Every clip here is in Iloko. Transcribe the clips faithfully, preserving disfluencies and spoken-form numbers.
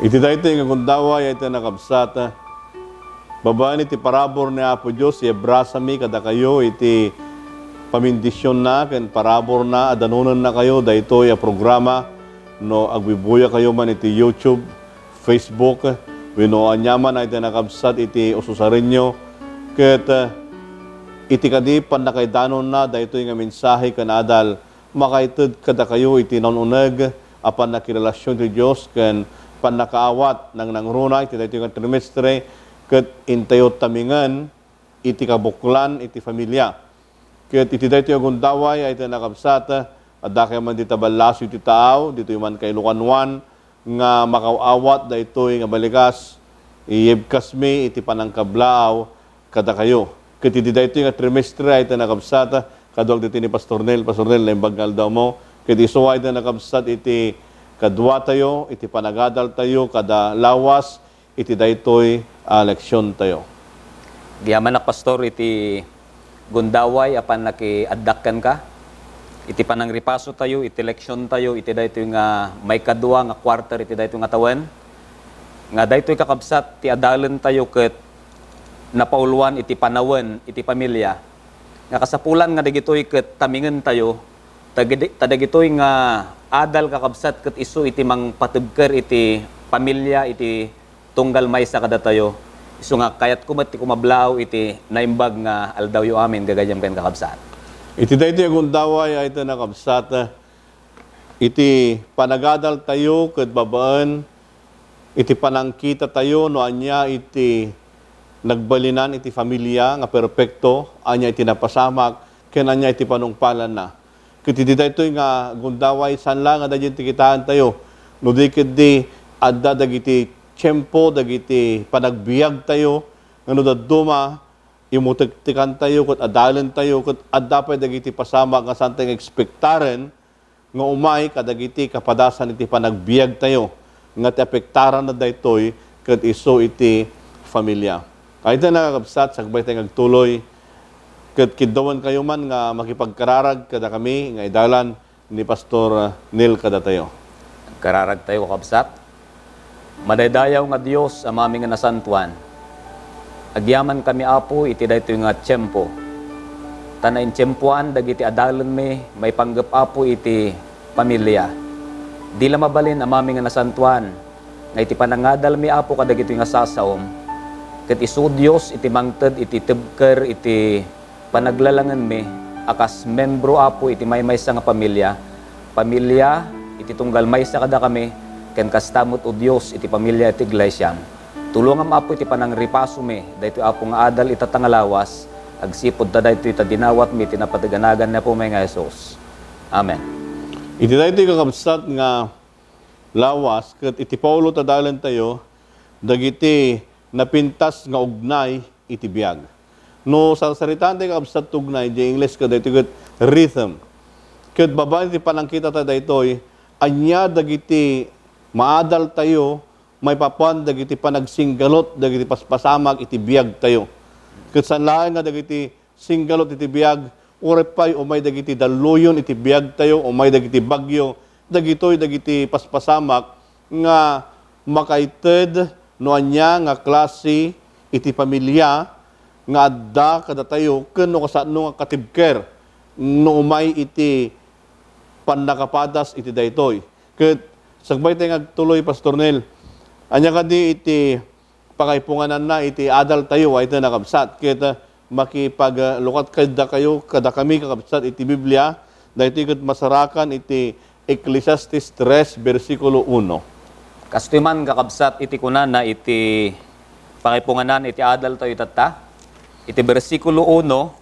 Iti daytoy nga gundaway, ay iti nakabsat, babaen iti parabur ni Apo Dios, ibrasami kadakayo iti pamindisionna ken paraburna a danonennakayo daytoy a programa no agbibuyakayo man iti YouTube, Facebook, wenno aniaman a iti nakabsat iti ususarenyo, ket, eh, iti kadi pannakaidanonna daytoy nga mensahe ken adal, makaited kadakayo iti naun-uneg a pannakirelasion ti Dios ken pannakaawat nangnangruna iti daytoy nga trimestre ket intayo tamingen iti kabuklan iti familia. Ket iti daytoy a gundaway ay iti nakabsat, adda kay man dita ballasiw ti taaw, ditoy man kay Lukan Juan, nga makaw-awat daytoy nga balikas, iyebkasmi iti panangkablaaw kadakayo. Ket iti daytoy nga trimestre ay iti nakabsat, kaduak ditoy ni Pastor Nel, Pastor Nel, naimbag nga aldawmo, ket isu ay iti nakabsat iti kaduatayo, iti panagadaltayo kada lawas, iti daytoy a leksiontayo. Agyamanak, Pastor, iti gundaway a pannakiaddak kenka, iti panangripasotayo, iti leksiontayo, iti daytoy nga maikadua nga quarter iti daytoy nga tawen, nga daytoy kakabsat ti adalentayo ket napauluan iti panawen iti pamilia, nga kasapulan nga dagitoy ket tamingentayo, ta gidi-, ta dagitoy nga adal kakabsat ket isu iti mangpatibker iti pamilia iti tunggal maysa kadatayo. Isu nga kayatko met ti kumablaaw iti naimbag nga aldawyo amin, gagayyem ken kakabsat. Iti daytoy a gundaway ay iti nakabsat, iti panagadaltayo ket babaen iti panangkitatayo no ania iti nagbalinan iti familia nga perpekto, ania iti napasamak, ken ania iti panungpalanna. Ket iti daytoy nga gundaway, saan la nga daydiay ti kitaentayo, no di ketdi adda dagiti tiempo, dagiti panagbiagtayo, nga no dadduma, imutektekantayo ket adalentayo, ket adda pay dagiti pasamak nga saantayo nga ekspektaren nga umay kadagiti kapadasan iti panagbiagtayo, nga ti apektaranna daytoy ket isu iti familia. Ay ita, nakakabsat, sakbay tayo nga agtuloy, ket kiddawankayo man nga makipagkararag kadakami nga idalan ni Pastor Neil kadatayo. Agkararagtayo, kakabsat. Madaydayaw nga Dios, Amami nga nasantoan, agyamankami, Apo, iti daytoy nga tiempo. Ta naintiempoan dagiti adalenmi maipanggep, Apo, iti pamilia. Di la mabalin, Amami nga nasantoan, nga iti panangadalmi, Apo, kadagitoy nga sasaom, ket isu, Dios, iti mangted iti tebker iti panaglalangenmi a kas membro, Apo, iti maymaysa nga pamilia, pamilia iti tunggal maysa kadakami, ken kasta met, O Dios, iti pamilia iti iglesiam. Tulongam, Apo, iti panangripasomi daytoy, Apo, nga adal ita ta nga lawas, agsipud ta daytoy ta dinawatmi iti napateg a nagan ni Apomi nga Jesus. Amen. Iti daytoy, kakabsat, nga lawas ket iti paulo ta dalentayo dagiti napintas nga ugnay iti biag. No sarsaritaantayo, kakabsat, ti ugnay, di Ingles kadaytoy ket rhythm. Ket babaen iti panangkitata daytoy, ania dagiti maadaltayo maipapan dagiti panagsinggalut dagiti paspasamak iti biagtayo. Ket saan laeng nga dagiti singgalut iti biag, uray pay umay dagiti dalluyon iti biagtayo, umay dagiti bagyo, dagitoy dagiti paspasamak nga makaited no ania nga klase iti pamilia nga adda kadatayo ken no kasano nga katibker no umay iti pannakapadas iti daytoy. Ket sakbay tay nga agtuloy, Pastor Nel, ania kadi iti pakaipungananna iti adaltayo a iti nakabsat? Ket, ah, makipaglukat kadakayo, kadakami, kakabsat, iti Biblia, daytoy ket masarakan iti Eclesiastes tres, bersikulo uno. Kastoy man, kakabsat, iti kunana iti pakaipunganan iti adaltayo tatta, iti bersikulo uno,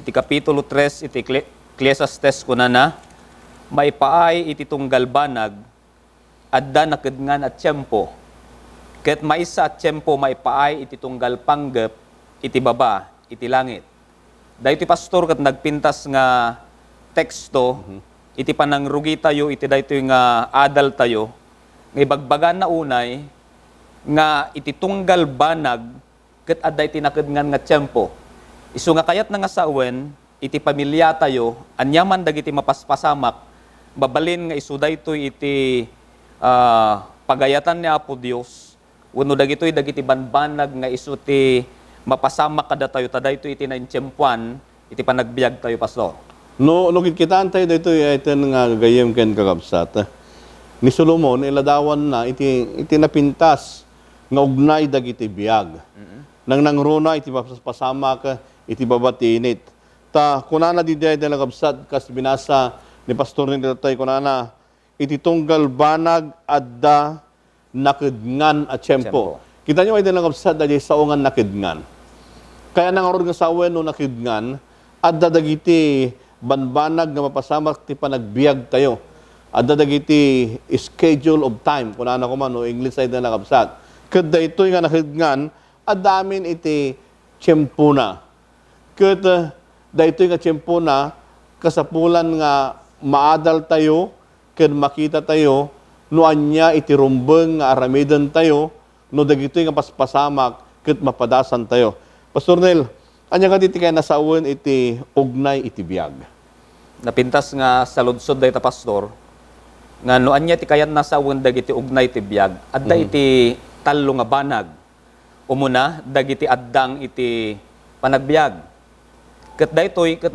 iti kapitulo tres iti Ecle-, Ecclesiastes, kunana, "Maipaay iti tunggal banag, adda nakedngan a tiempo, ket maysa a tiempo maipaay iti tunggal panggep iti baba iti langit." Daytoy, Pastor, ket nagpintas nga teksto, mhm, iti panangrugitayo iti daytoy nga adaltayo, nga ibagbagana unay nga iti tunggal banag, ket adda iti nakedngan nga tiempo. Isu nga kayatna nga sawen iti pamiliatayo, aniaman dagiti mapaspasamak, mabalin nga isu daytoy iti, ah, pagayatan ni Apo Dios, wenno dagitoy dagiti banbanag nga isu ti mapasamak kadatayo, ta daytoy iti naintiempoan iti panagbiagtayo, Pastor. No, no kitkitaentayo daytoy, ayten nga gagayyem ken kakabsat, ni Solomon, iladawanna iti, iti napintas nga ugnay dagiti biag. Mm. Nangnangruna iti pas-, pasamak iti babatiinit. Ta kunana didiay, ayten nga kakabsat, kas binasa ni Pastor Nel ditoy, kunana, iti tunggal banag adda nakedngan a tiempo. Tiempo. Kitaenyo, ayten nga kakabsat, daydiay sao nga nakedngan. Kayatna ngarud nga sawen no nakedngan, adda dagiti banbanag nga mapasamak ti panagbiagtayo. Adda dagiti schedule of time, kunana koma no English, ayten nga kakabsat. Ket daytoy nga nakedngan, adda amin iti tiempona. Ket, eh, daytoy nga tiempona, kasapulan nga maadaltayo ken makitatayo no ania iti rumbeng nga aramidentayo no dagitoy nga paspasamak ket mapadasantayo. Pastor Nel, ania kadi ti kayatna sawen iti ugnay iti biag? Napintas nga saludsod dayta, Pastor, nga no ania ti kayatna sawen dagiti ugnay ti biag, adda Mhm. iti tallo nga banag. Umuna, dagiti addang iti panagbiag. Ket daytoy ket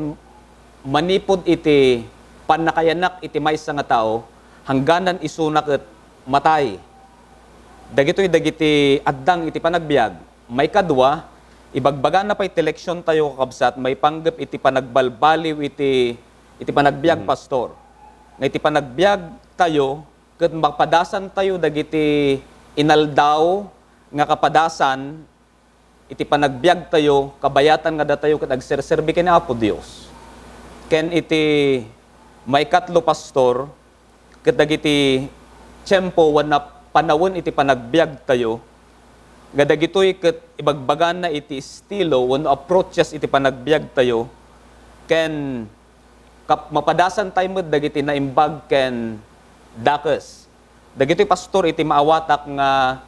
manipud iti pannakayanak iti maysa nga tao, hangganan isuna ket matay. Dagitoy dagiti addang iti panagbiag. Maikadua, ibagbagana pay ti leksiontayo, kakabsat, maipanggep iti panagbalbaliw iti, iti panagbiag, Mhm. Pastor. Nga iti panagbiagtayo, ket mapadasantayo dagiti inaldaw nga kapadasan iti panagbiagtayo, kabayatan nga datayo ket agserserbi ken Apo Dios. Ken iti maikatlo, Pastor, ket dagiti tiempo wenno panawen iti panagbiagtayo, nga dagitoy ket ibagbagana iti estilo wenno approaches iti panagbiagtayo, ken kap-, mapadasantay met dagiti naimbag ken dakes. Dagitoy, Pastor, iti maawatak nga,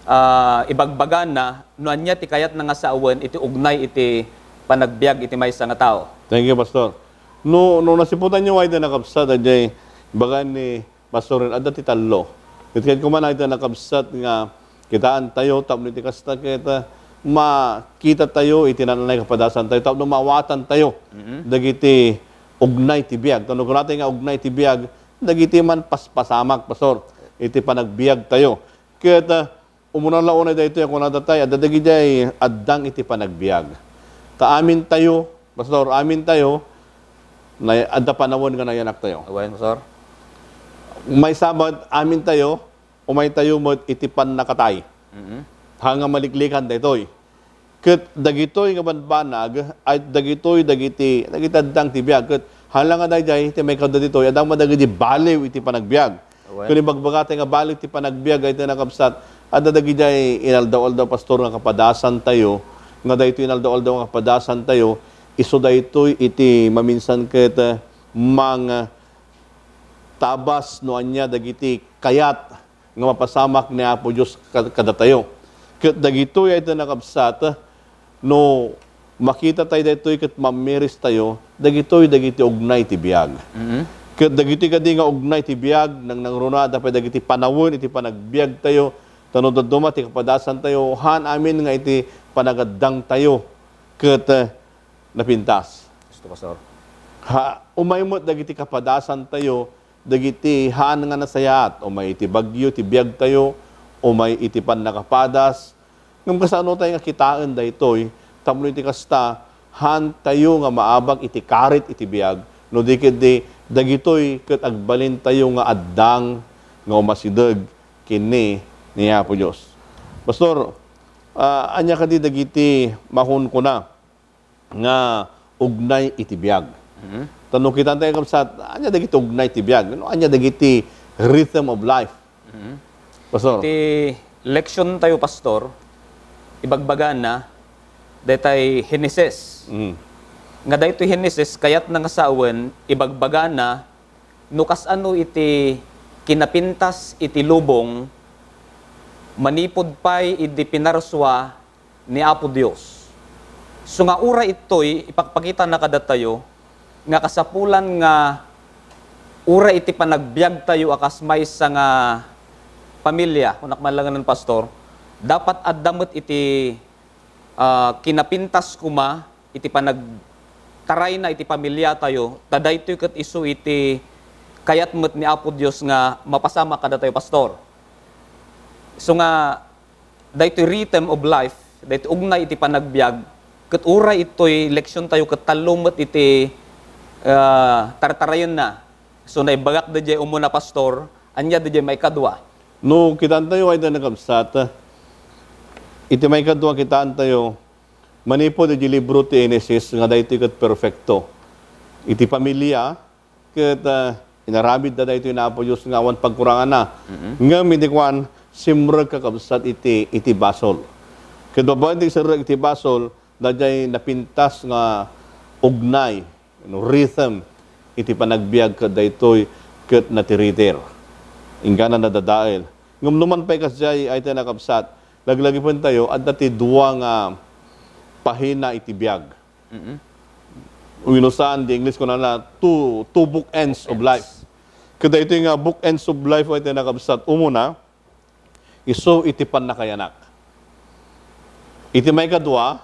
ah, ibagbagana no ania ti kayatna nga sawen iti ugnay iti panagbiag iti maysa nga tao. Thank you, Pastor. No, no nasiputanyo, ayten nga kakabsat, daydiay ibaga ni Pastor, adda ti tallo. Ket kayatko man, ayten nga kakabsat, nga kitaentayo tapno iti kasta ket, ah, makitatayo iti naan-anay kapadasantayo tapno maawatantayo Mhm. dagiti ugnay ti biag. Ta no kunatayo nga ugnay ti biag, dagiti man paspasamak, Pastor, iti panagbiagtayo. Ket, ah, umuna la unay daytoy a kunadatay, adda dagidiay addang iti panagbiag. Ta amintayo, Pastor, amintayo, nay-, adda panawen nga nayanaktayo. Awen, Pastor. Maysa met, amintayo, umaytayo met iti pannakatay. Mhm. Haan nga maliklikan daytoy. Ket dagitoy nga banbanag, ay dagitoy dagiti, dagiti addang ti biag. Ket haan la nga daydiay, ti maikadua ditoy, adda met dagiti baliw iti panagbiag. Awen. Ken ibagbagatayo nga baliw ti panagbiag, ayten nga kakabsat, adda dagidiay inaldaw-aldaw, Pastor, nga kapadasantayo, nga daytoy inaldaw-aldaw nga kapadasantayo, isu daytoy iti maminsan ket, eh, mangtabas no ania dagiti kayat nga mapasamak ni Apo Dios kad-, kadatayo. Ket dagitoy, ayten nga kakabsat, no makitatayo daytoy ket mammiristayo, dagitoy dagiti ugnay ti biag. Mhm. Ket dagitoy kadi nga ugnay ti biag, nangnangruna, adda pay dagiti panawen iti panagbiagtayo, ta no dadduma ti kapadasantayo, haan amin nga iti panagaddangtayo ket, eh, napintas. Husto, Pastor. Ha, umay met dagiti kapadasantayo, dagiti haan nga nasayaat, umay iti bagyo ti biagtayo, umay iti pannakapadas. Ngem kasano tayo nga kitaen daytoy? Tapno iti kasta, haantayo nga maabak iti karit iti biag, no di ketdi dagitoy ket agbalintayo nga addang nga umasideg ken ni Apo Dios. Pastor, ah, ania kadi dagiti makunkuna nga ugnay iti biag? Mhm. Ta no kitaentayo, kabsat, ania dagiti ugnay ti biag? No, ania dagiti rhythm of life? Mhm. Pastor. Ti leksiontayo, Pastor, ibagbagana daytay Henesis. Mhm. Nga daytoy Henesis, kayatna nga sawen, ibagbagana no kasano iti kinapintas iti lubong manipud pay idi pinarsua ni Apo Dios. So nga uray ittoy, ipakpakitana kadatayo nga kasapulan nga uray iti panagbiagtayo a kas maysa nga pamilia, kunak man langen, Pastor, dapat adda met iti, ah, kinapintas koma iti panagtarayna iti pamiliatayo, ta daytoy ket isu iti kayat met ni Apo Dios nga mapasamak kadatayo, Pastor. Isu nga, daytoy rhythm of life, daytoy ugnay iti panagbiag, ket uray itoy leksiontayo ket tallo met iti, ah, tartarayenna. So, naibagak daydiay umuna, Pastor, ania daydiay maikadua? No, kitaantayo ay da nakabsat. Iti maikadua, kitaantayo, manipud iti libro ti Genesis, nga daytoy ket perfecto. Iti pamilia, ket, ah, inaramidda daytoy ni Apo Dios nga awan pagkuranganna. Mm-mm. Ngem iti kuan, simrek kakabsat iti, iti basol. Ket babaen ti simrek iti basol, daydiay napintas nga ugnay, no, rhythm iti panagbiag ket daytoy ket natiritir. Inggana nadadael. Ngem numan pay kasdiay, ay ti nakabsat, laglagipentayo, adda ti dua nga pahina iti biag. Mm-mm. Wenno saan, di English kunana, two, two bookends of life. Bookends. Ket daytoy nga bookends of life, ay ti nakabsat, umuna, isu iti pannakayanak. Iti maikadua,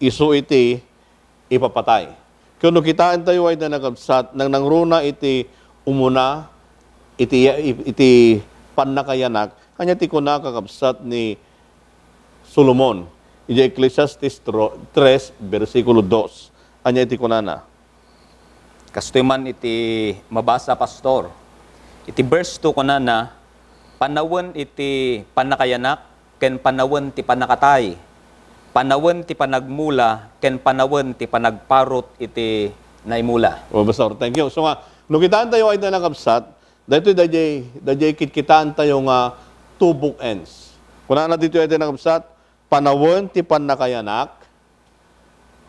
isu iti ipapatay. Ket no kitaentayo ay da nakabsat, nangnangruna iti umuna, iti, iti pannakayanak, ania ti kuna kakabsat ni Solomon, idiay Ecclesiastes tro-, tres, bersikulo dos. Ania iti kunana? Kastoy man iti mabasa, Pastor. Iti verse two kunana, "Panawen iti pannakayanak ken panawen ti pannakatay. Panawen ti panagmula ken panawen ti panagparut iti naimula." O, Pastor, thank you. So nga, no kitaentayo ay da nakabsat, daytoy daydiay, daydiay kitkitaentayo nga two bookends. Kunana ditoy ay da nakabsat, panawen ti pannakayanak,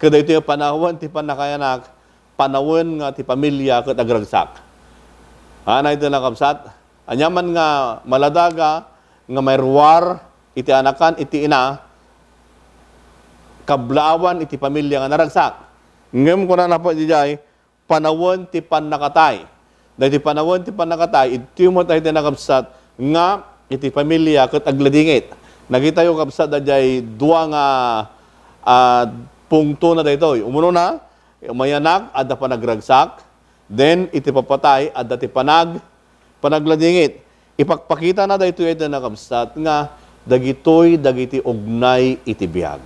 Kadaytoy a panawen ti pannakayanak, panawen nga ti pamilia ket agragsak. Ania iti nakabsat? Ania man nga maladaga nga mairuar iti anakan iti ina, kablaawan iti pamilia nga naragsak. Ngem kunana pay idiay, panawen ti pannakatay. Daytoy panawen ti pannakatay, iti met ay ti nakabsat nga iti pamilia ket agladingit. Nakitayo, kabsat, daydiay dua nga, ah, pungtona daytoy. Umunona, mayanak, adda panagragsak. Then, iti papatay, adda ti panag-, panagladingit. Ipakpakitana daytoy ay ti nakabsat nga dagitoy dagiti ugnay iti biag.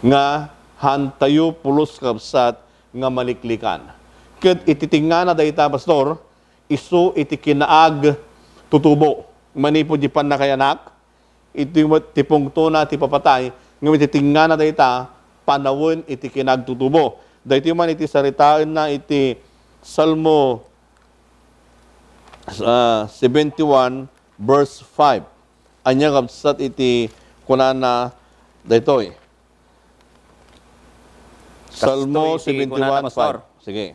Nga hantayo pulos, kabsat, nga maliklikan. Ket iti tingngana dayta, Pastor, isu iti kinaagtutubo manipud di pannakayanak, iti met ti pungtona ti papatay, ngem iti tingngana dayta, panawen iti kinaagtutubo. Daytoy man iti saritaenna iti Salmo, ah, seventy-one, verse five. Ania, kabsat, iti kunana daytoy? Salmo seventy-one five. Kastoy iti kunana, Pastor. Sige.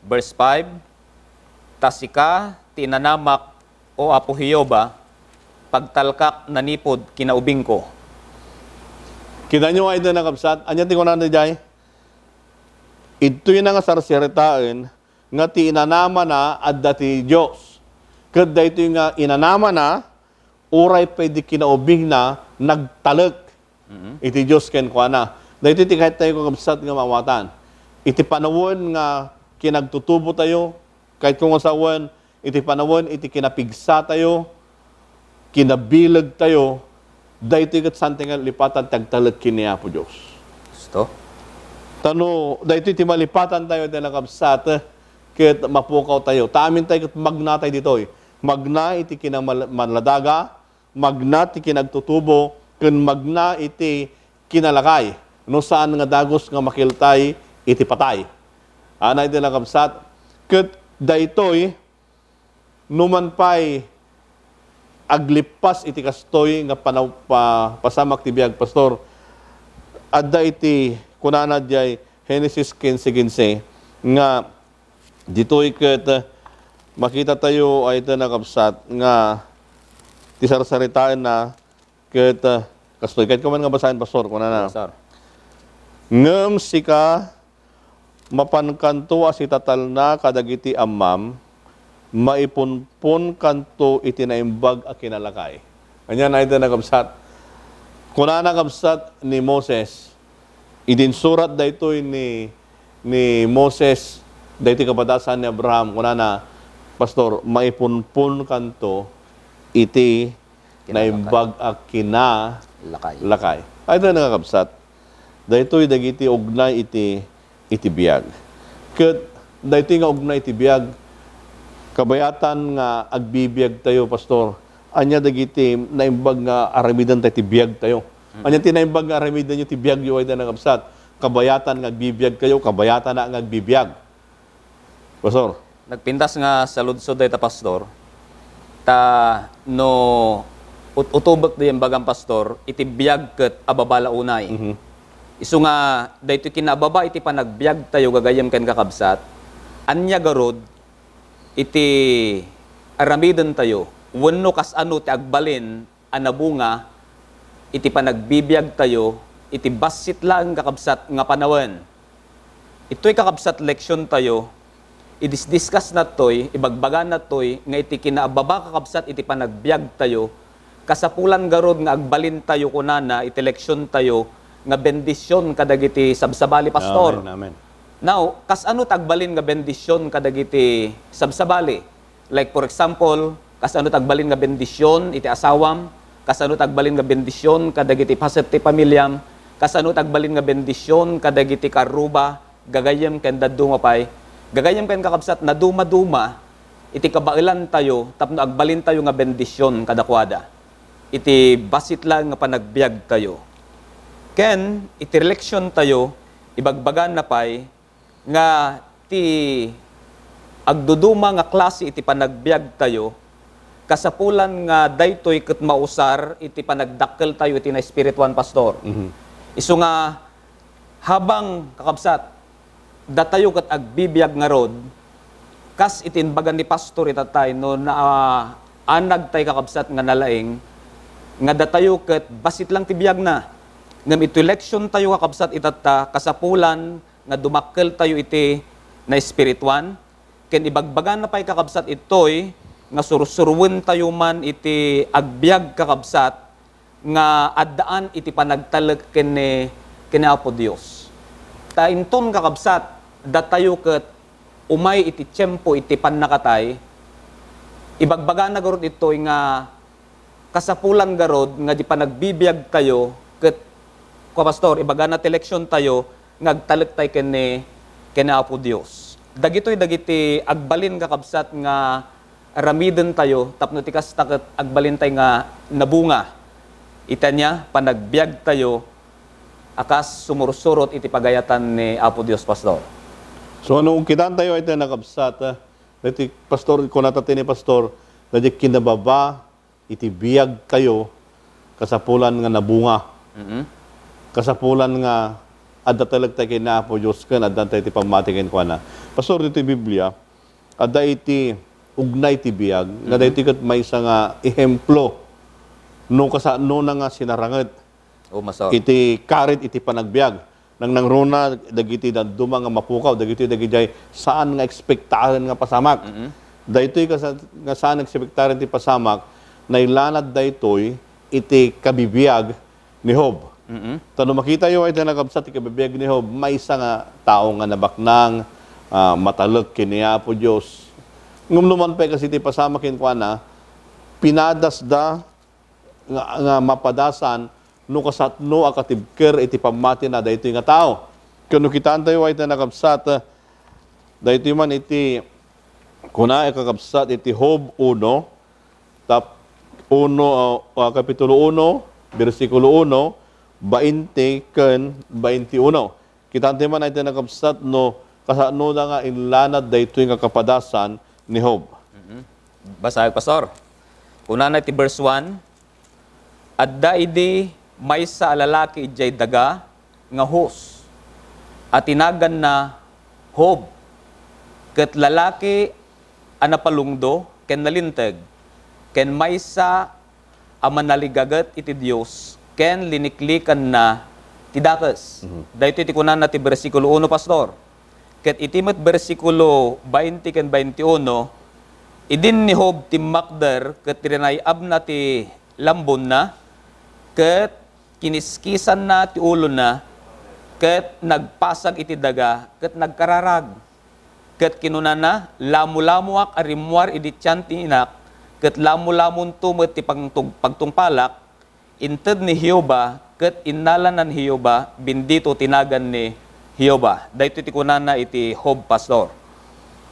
Verse five, "Ta sika ti inanamak, O Apo Jehovah, pagtalkak nanipud kinaubingko." Kitaenyo, ay da nakabsat, ania ti kunana diay? Idtoy na nga sarsaritaen nga ti inanamana adda ti Dios. Ket daytoy nga inanamana, uray pay di kinaubingna nagtalek Mm-mm. iti Dios kenkuana. Daytoy ti kayat tayo, kakabsat, nga maawatan. Iti panawen nga kinagtutubo tayo, kayat ko nga sawen, iti panawen iti kinapigsatayo, kinabileg tayo, daytoy ket saan ti nga lipatan ti agtalek ken ni Apo Dios. Gusto? Ta no daytoy ti malipatan tayo, ti nakabsat, ket mapukaw tayo. Ta amin tayo ket magna tayo ditoy. Magna iti kinamal-, maladaga, magna ti kinagtutubo, ken magna iti kinalakay, no saan nga dagus nga makiltay iti patay. Ania iti nakabsat? Ket daytoy, numan pay aglippas iti kastoy nga panaw-, pa-, pasamak ti biag, Pastor, adda iti kunana diay Genesis quince quince nga ditoy ket, eh, makita tayo ay iti nakabsat nga ti sarsaritaenna ket, eh, kastoy. Kayatko man nga basaen, Pastor, kunana. Yes, sir. Ngem sika, mapankanto a sitatalna kadagiti ammam, maipunponkanto iti naimbag a kinalakay. Ania dayta, kakabsat? Kunana, kakabsat, ni Moses, idi insurat daytoy ni, ni Moses, daytoy kapadasan ni Abraham, kunana, Pastor, maipunponkanto iti Kinalakay. Naimbag a kinalakay. Lakay. Ay, dayta, kakabsat. Daytoy dagiti ugnay iti, iti biag. Ket daytoy nga ugnay iti biag, kabayatan nga agbibiag tayo, Pastor. Ania dagiti naimbag nga aramiden tayo iti biag tayo? Mm. Ania ti naimbag nga aramiden yo ti biag yo, ay, dayta, kakabsat? Kabayatan nga agbibiag kayo, kabayatan nga agbibiag. Pastor. Nagpintas nga saludsod dayta, Pastor. Ta no ut-, utubek di imbagam, Pastor, iti biag ket ababa la unay. Mhm. Isu nga daytoy kinaababa iti panagbiag tayo, gagayyem ken kakabsat, ania garud iti aramiden tayo wenno kas-ano ti agbalin a nabunga iti panagbibiag tayo iti bassit laeng, kakabsat, nga panawen. Itoy, kakabsat, leksion tayo, idisdiskas natoy, ibagbaga natoy nga iti kinaababa, kakabsat, iti panagbiag tayo, kasapulan garud nga agbalin tayo, kunana, iti leksion tayo nga bendision kadagiti sabsabali, Pastor. Amen, amen. Now, kas-ano ti agbalin nga bendision kadagiti sabsabali? Like, for example, kasano ti agbalin nga bendision iti asawam, kasano ti agbalin nga bendision kadagiti paset ti pamiliam, kasano ti agbalin nga bendision kadagiti karruba, gagayyem ken dadduma pay, gagayyem ken kakabsat, nadumaduma iti kabaelan tayo tapno agbalin tayo nga bendision kadakuada iti bassit laeng nga panagbiag tayo. Ken iti releksion tayo, ibagbagana pay nga ti agduduma nga klase iti panagbiag tayo, kasapulan nga daytoy ket mausar iti panagdakkel tayo iti naespirituan, Pastor. Mhm. Isu nga habang, kakabsat, datayo ket agbibiag ngarud, kas iti imbaga ni Pastor ita tay, no naanag tay, kakabsat, nga nalaing, nga datayo ket bassit lang ti biagna. Ngem iti leksion tayo, kakabsat, itatta, kasapulan nga dumakkel tayo iti naespirituan, ken ibagbagana pay, kakabsat, itoy nga sursuroen tayo man iti agbiag, kakabsat, nga addaan iti panagtalek ken ni, ken ni Apo Dios. Ta inton, kakabsat, datayo ket umay iti tiempo iti pannakatay, ibagbagana garud itoy nga kasapulan garud nga di panagbibiag tayo ket, kua, Pastor, ibagana ti leksion tayo nga agtalek tay ken ni, ken ni Apo Dios. Dagitoy dagiti agbalin, kakabsat, nga aramiden tayo tapno ti kasta ket agbalin tay nga nabunga iti ania, panagbiag tayo a kas sumursurot iti pagayatan ni Apo Dios, Pastor. So, no kitaan tayo, ay, ti nakabsat, eh, dati, Pastor, kunata ti ni Pastor, dati kinababa iti biag kayo, kasapulan nga nabunga. Mm-mm. Kasapulan nga adda talek tay ken Apo Dios ken adda tay ti pammati kenkuana. Pastor, ditoy Biblia, adda iti ugnay ti biag, nga Mhm. daytoy ket maysa nga ehemplo no kasano na nga sinaranget Oh, Pastor. iti karit iti panagbiag. Nangnangruna dagiti dadduma nga mapukaw, dagiti dagidiay saan nga ekspektaren nga pasamak. Mm-mm. Daytoy kasa-, nga saan nga ekspektaren ti pasamak, nailanad daytoy iti kabibiag ni Job. Mm-mm. Ta no makitayo ay ti nakabsat ti kabibiag ni Job, maysa nga tao nga nabaknang, ah, matalek ken ni Apo Dios. Ngem no man pay kasi ti pasamak kenkuana, pinadasda nga, nga mapadasan no kasano a katibker iti pammatina daytoy nga tao. Ken no kitaentayo ay ti nakabsat, daytoy man iti kuna, kakabsat, iti Job uno, tap-, uno, ah, ah, Kapitulo uno, bersikulo uno, bainte ken bainte uno. Kitaentayo man ay ti nakabsat no kasano da nga inlanad daytoy nga kapadasan ni Job. Mm-mm. Basaek, Pastor. Kunana iti verse one, "Adda idi maysa a lalaki idiay daga nga Uz a ti naganna Job, ket lalaki a napalungdo ken nalinteg, ken maysa a manaligaget iti Dios ken liniklikanna ti dakes." Mhm. Daytoy ti kunana ti bersikulo uno, Pastor. Ket iti met bersikulo bainte ken bainte uno, Idin ni Job timmakder ket rinay-abna ti lambonna, ket kiniskisanna ti ulona, ket nagpasag iti daga, ket nagkararag. Ket kinunana, "Lamulamoak a rimmuar idi tian ti inak, ket lamulamonto met ti pangtug-, pagtungpalak." Inted ni Jehovah, ket innalanan ni Jehovah, "Bendito ti nagan ni Jehovah." Daytoy ti kunana iti Job, Pastor.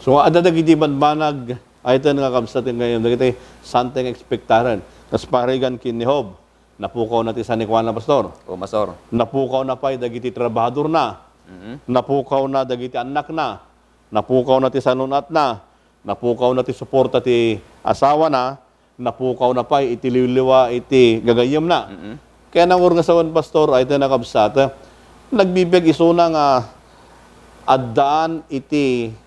So, adda dagiti banbanag, ay, ita nga kabsat nga ngayon, dagiti something expectaren. Kas parigan ken ni Job, napukawna ti sanikuana, Pastor. O, Pastor. Napukawna pay dagiti trabahadorna. Mhm. Napukawna dagiti annakna. Napukawna ti sanun-atna. Napukawna ti suporta ti asawana. Napukawna pay iti liwliwa iti gagayyemna. Mm-mm. Kaya nangur nga sawen, Pastor, ay tayo nakabsat, nagbibiag isuna nga addaan iti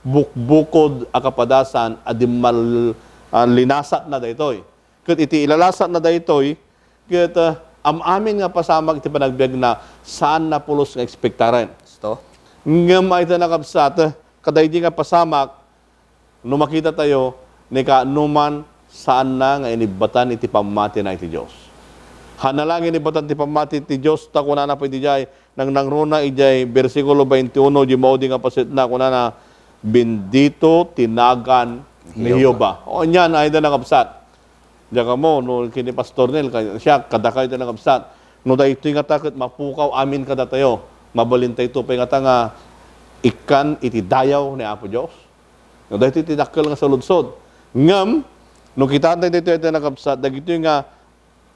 bukbukod a kapadasan a dimmal-, a linasatna daytoy. Ket iti ilalasatna daytoy, ket, ah, am-amin nga pasamak iti panagbiagna, saan na pulos nga ekspektaren. Sto? Ngem ay tayo nakabsat, kadaydi nga pasamak, no makita tayo, ni kaanoman, saanna nga inibbatan iti pammatina iti Dios. Hanna lang inibbatan ti pammati ti Dios, ta kunana pa iti jay, nangnangruna ijay bersikulo twenty-one, di maudi nga pasetna, kunana, "Bendito ti nagan ni Jehovah." Jehovah. O, niyan, ay da nakabsat. Diak ammo, no, kini Pastor Nel, ka-, siya, kadakayo ti nakabsat. No daytoy nga ta ket mapukaw amin kadatayo, mabalintayto pay nga ta nga ikkan iti dayaw ni Apo Dios. No, daytoy ti dakkel nga saludsod. Ngem, no kitaantayo daytoy ti nakabsat, dagitoy nga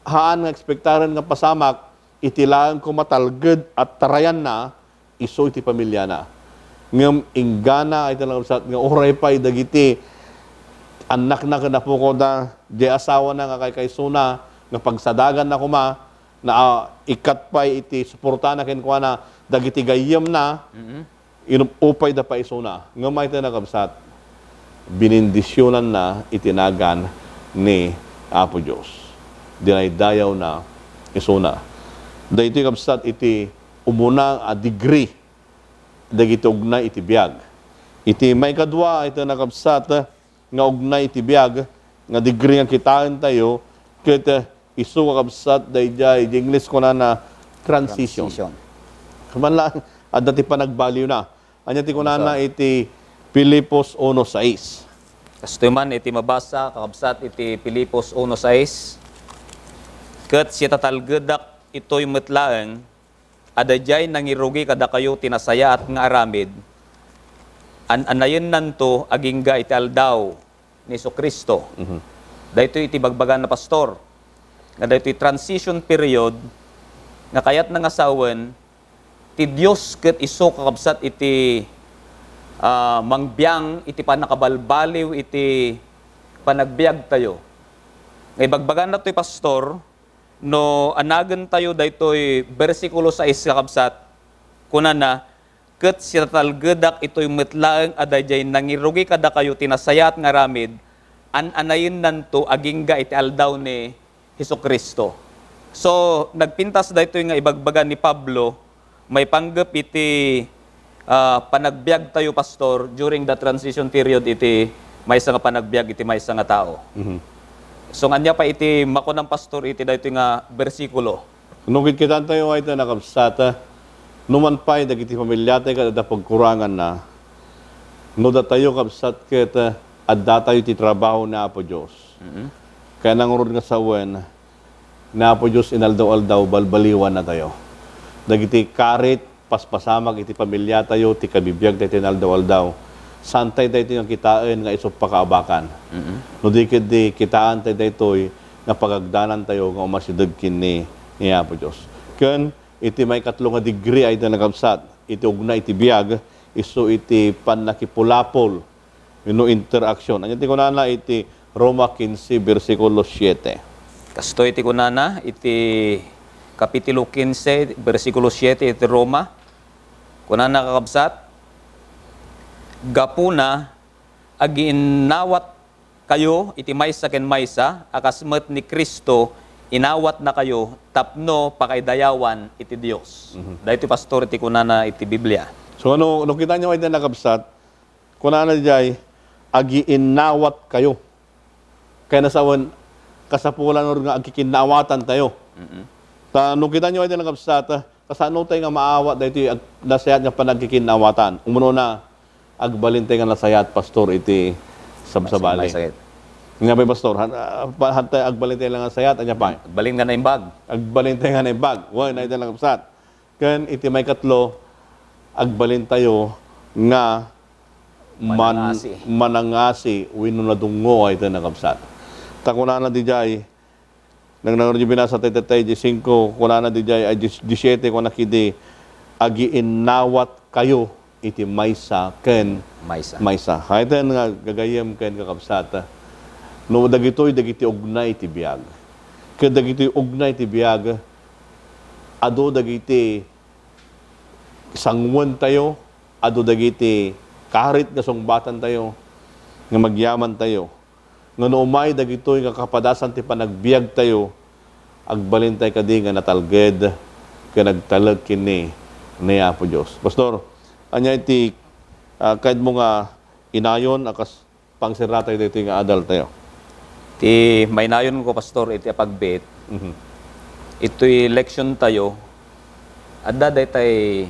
haan nga ekspektaren nga pasamak, iti laeng koma talged a tarayanna isu iti pamiliana. Ngem inggana, ay ti nakabsat, nga uray pay dagiti annakna ken napukawda, di asawana nga kaykaysona, nga pagsadaganna koma, na, ah, ikkat pay iti suportana kenkuana, dagiti gayyemna, Mm-mm. Inupupayda pay isuna. Ngem ay ti nakabsat, binindisionanna iti nagan ni Apo Dios. Dinaydayawna isuna. Daytoy kabsat iti umuna a degree dagiti ugnay iti biag. Iti maikadua, ay ti nakabsat, nga ugnay iti biag nga degree nga kitaentayo, ket, eh, isu nga kabsat daydiay, di Ingles kunana, transition. Transition. Kaman lang, adda ti panagbaliwna. Ania ti kunana iti Filipos uno sais? Kastoy man iti mabasa, kakabsat, iti Filipos uno sais, "Ket sitatalgedak itoy met laeng, a daydiay nangirugi kadakayo ti nasayaat nga aramid, an-anayennanto agingga iti aldaw ni Jesu-Cristo." Mhm. Daytoy iti bagbagana, Pastor, nga daytoy transition period nga kayatna nga sawen ti Dios ket isu kakabsat iti, ah, mangbiang iti pannakabalbaliw iti panagbiagtayo. Nga ibagbagana toy, Pastor, no anagentayo daytoy bersikulo sais, kakabsat, kunana, "Ket sitatalgedak itoy met laeng a daydiay nangirugi kadakayo ti nasayaat nga aramid, an-anayennanto agingga iti aldaw ni Jesu-Cristo." So, nagpintas daytoy nga ibagbaga ni Pablo maipanggep iti, ah, panagbiagtayo, Pastor, during the transition period iti maysa nga panagbiag iti maysa nga tao. Mhm. So, ania pay iti makunan, Pastor, iti daytoy nga bersikulo? No kitkitaentayo ay ta nakabsat, no man pay dagiti familiatayo ket adda pagkuranganna, no datayo kabsat ket addatayo ti trabaho ni Apo Dios. Mm-mm. Kaya nangrud nga sawen, ni Apo Dios inaldaw-aldaw, balbaliwannatayo. Dagiti karit, paspasamak iti pamiliatayo, ti kabibiagtayo ti inaldaw-aldaw. Saantay daytoy nga kitaen nga isu pakaabakan. Mm-mm. No di ketdi kitaantay daytoy nga pagagdanantayo nga umasideg ken ni, ni Apo Dios. Ken iti maikatlo nga degree ay ti nakabsat, iti ugna iti biag, isu iti pannakipulapol wenno interaction. Ania ti kunana iti Roma quince, bersikulo siete? Kastoy ti kunana iti Kapitulo quince, bersikulo siete iti Roma. Kunana, kakabsat, "Gapuna, aginnawatkayo iti maysa ken maysa, a kas met ni Cristo inawatnakayo tapno pakaidayawan iti Dios." Mhm. Daytoy, Pastor, iti kunana iti Biblia. So, ano, no kitaenyo ay ti nakabsat, kunana diay, agiinnawatkayo. Kayatna sawen, kasapulan nga agkikinnawatantayo. Mm-mm. Ta no kitanyo ay, kakabsat, kasano tay nga maawat daytoy ag-, nasayaat nga panagkikinaawatan? Umuna, agbalintay nga nasayaat, Pastor, iti sabsabali. Maysa ket. Ania pay, Pastor? Han-, ah, pa-, hantay agbalintay nga nasayaat, ania pay? Agbalin nga naimbag. Agbalintay nga naimbag. Wen, ay, kakabsat. Ken iti maikatlo, agbalintayo nga man-, Manangasi. Manangasi wenno nadungngo, ay, kakabsat. Ta kunana didiay, nang, nang binasa tayo tayo, diez singko, kunana didiay, ay, diez, disiete, kuna ketdi, agiinnawatkayo iti maysa ken Maysa. maysa. Ay, tayo nga gagayyem ken kakabsat. No dagitoy, dagiti ugnay ti biag. Ket dagitoy ugnay ti biag, adu dagiti sanguen tayo, adu dagiti karit nga sungbatantayo nga agyamantayo. Nga no umay dagitoy nga kapadasan ti panagbiagtayo, agbalintay kadi nga natalged ken agtalek ken ni Apo Dios. Pastor, ania iti, ah, kayatmo nga inayon a kas pangserratayo daytoy nga adaltayo? Ti mainayonko, Pastor, iti apagbiit, Mhm. itoy leksiontayo, adda daytay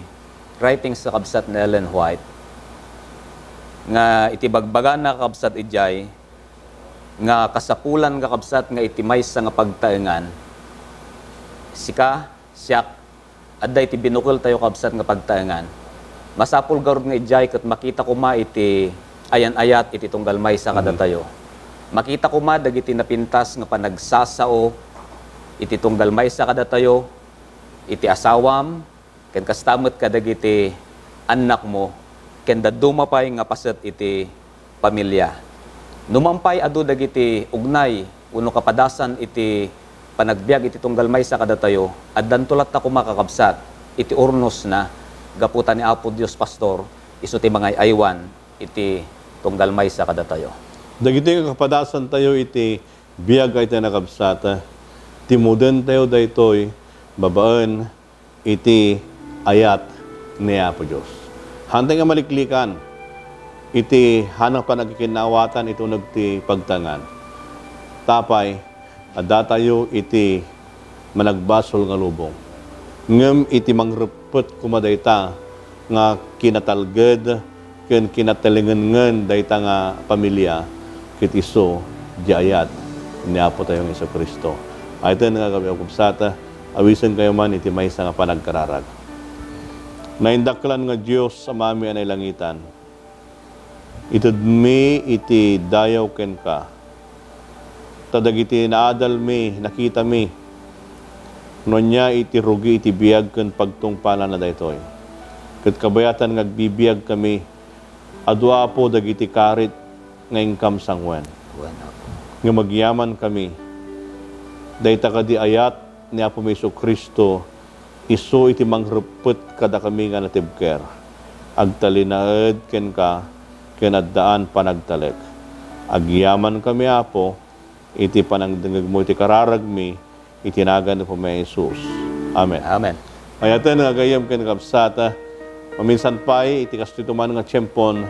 writings, kakabsat, ni Ellen White nga iti bagbagana, kakabsat, idiay nga kasapulan, kakabsat, nga iti maysa nga pagtaengan, sika, siak, adda iti binukeltayo, kabsat, nga pagtaengan. Masapul garud nga idiay ket makita koma iti ayan-ayat iti tunggal maysa Mhm. kadatayo. Makita koma dagiti napintas nga panagsasao iti tunggal maysa kadatayo, iti asawam, ken kasta met kadagiti annakmo, ken dadduma pay nga paset iti pamilia. Numan pay adu dagiti ugnay wenno kapadasan iti panagbiag iti tunggal maysa kadatayo, addanto latta koma, kakabsat, iti urnosna, gapu ta ni Apo Dios, Pastor, isu ti mangay-aywan iti tunggal maysa kadatayo. Dagiti nga kapadasantayo iti biag, ay, kakabsat, timudentayo daytoy babaen iti ayat ni Apo Dios. Hantay nga maliklikan iti haanna panagkikinnaawatan iti uneg ti pagtaengan. Ta apay, addatayo iti managbasol nga lubong. Ngem iti mangreppet koma dayta nga kinatalged ken kinatelengenngen dayta nga pamilia ket isu ti ayat ni Apotayo nga Jesu-Cristo. Ay, tayo nga agkabsat, awisenkayo man iti maysa nga panagkararag. Naindaklan nga Dios, Amami a nailangitan, itedmi iti dayaw kenka, ta dagiti naadalmi, nakitami no ania iti rugi iti biag ken pagtungpalna daytoy. Ket kabayatan nga agbibiagkami, adu, Apo, dagiti karit nga inkam sanguen. Wen, Apo. Nga magyamankami. Dayta kadi ayat ni Apomi Jesu-Cristo, isu iti mangreppet kadakami nga natibker. Agtalinaed kenka ken addaan panagtalek. Agyamankami, Apo, iti panangdengngegmo iti kararagmi, iti nagan ni Apomi Jesus. Amen. Amen. Ay-ayaten nga gagayyem ken kakabsat, maminsan pay iti kastoy man nga tiempon,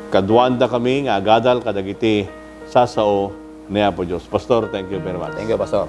kaduadakami nga agadal kadagiti sasao ni Apo Dios. Pastor, thank you very much. Thank you, Pastor.